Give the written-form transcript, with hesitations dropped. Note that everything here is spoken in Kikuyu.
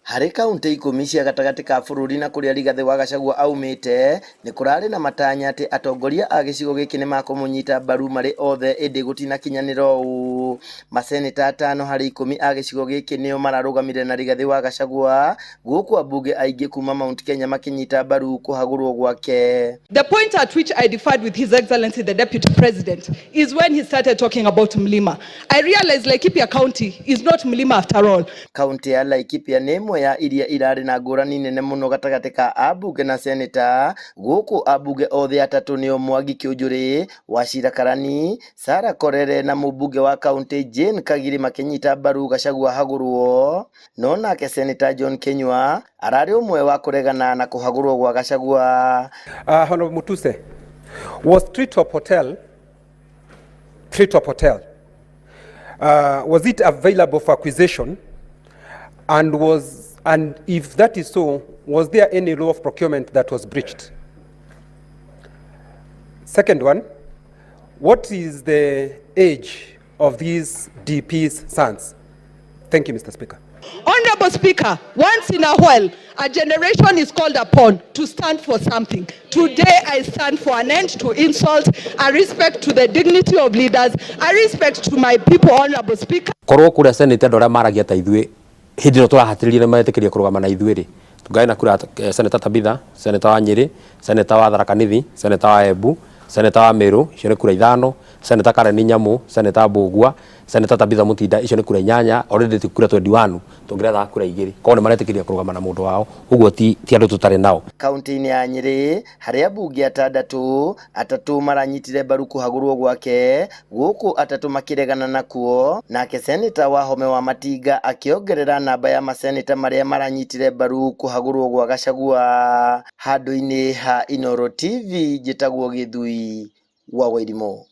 Harĩ kauntĩ ikũmi cia gatagatĩ ka bũrũri na kũrĩa Rigathĩ wa Gachagua aumĩte, nĩ kũrarĩ na matanya atĩ atongoria a gĩcigo gĩkĩ nĩ makũmũnyita mbaru marĩ othe ĩndĩ gũtinakinyanĩra ũũ. Maseneta atano harĩ 10 a gĩcigo gĩkĩ nĩo mararũgamire na Rigathĩ wa Gachagua gũkũ ambunge aingĩ kuma Mount Kenya makĩnyita mbaru kũhagũrwo gwake. The point at which I differed with His Excellency the Deputy President is when he started talking about Mlima. I realized Laikipia County is not Mlima after all. Kaunti ya Laikipia nĩ ĩmwe ya iria irarĩ na ngũrani nene mũno gatagatĩ ka ambunge na seneta, gũkũ ambunge othe atatũ nĩo Mwangi Kiunjuri, Wachira Karani, Sarah Korere na mũmbunge wa kaunti Jane Kagiri makĩnyita mbaru Gachagua hagũrwo, no nake seneta John Kinyua ararĩ ũmwe wa kũregana na kũhagũrwo gwa Gachagua. Honorable Mutuse, was Treetop Hotel, Treetop Hotel, was it available for acquisition? And if that is so, was there any law of procurement that was breached? Second one, what is the age of these DP's sons? Thank you, Mr. Speaker. Honorable Speaker, once in a while, a generation is called upon to stand for something. Today, I stand for an end to insult, a respect to the dignity of leaders, a respect to my people, Honorable Speaker. Korwo kuria senate andũ arĩa maragia ta ithuĩ hĩndĩ ĩno tũrahatĩrĩria nĩ metĩkĩria kũrũgama na ithuĩ rĩ, tũngarĩ na kura Senator Tabitha, Senator wa Nyĩrĩ, Senator wa Tharaka Nithi, Senator wa Embu, Senator wa Meru, icio nĩ kura ithano, Senator Karen Nyamu, Senator Mbugua, Senator Tabitha Mutinda, icio nĩ kura inyanya, already ti kura 21, tũngĩrethaga kura igĩrĩ. Korwo nĩ maretĩkĩria kũrũgama na mũndũ wao, ũguo ti andũ tũtarĩ nao. Kaunti-inĩ ya Nyĩrĩ harĩ ambunge atandatũ, atatũ maranyitire mbaru kũhagũrwo gwake, gũkũ atatũ makĩregana nakuo, nake seneta Wahome wa Matinga akĩongerera namba ya maseneta marĩa maranyitire mbaru kũhagũrwo gwa Gachagua. Handũ-inĩ ha Inooro TV, njĩtagwo Gĩthui wa Wairimũ.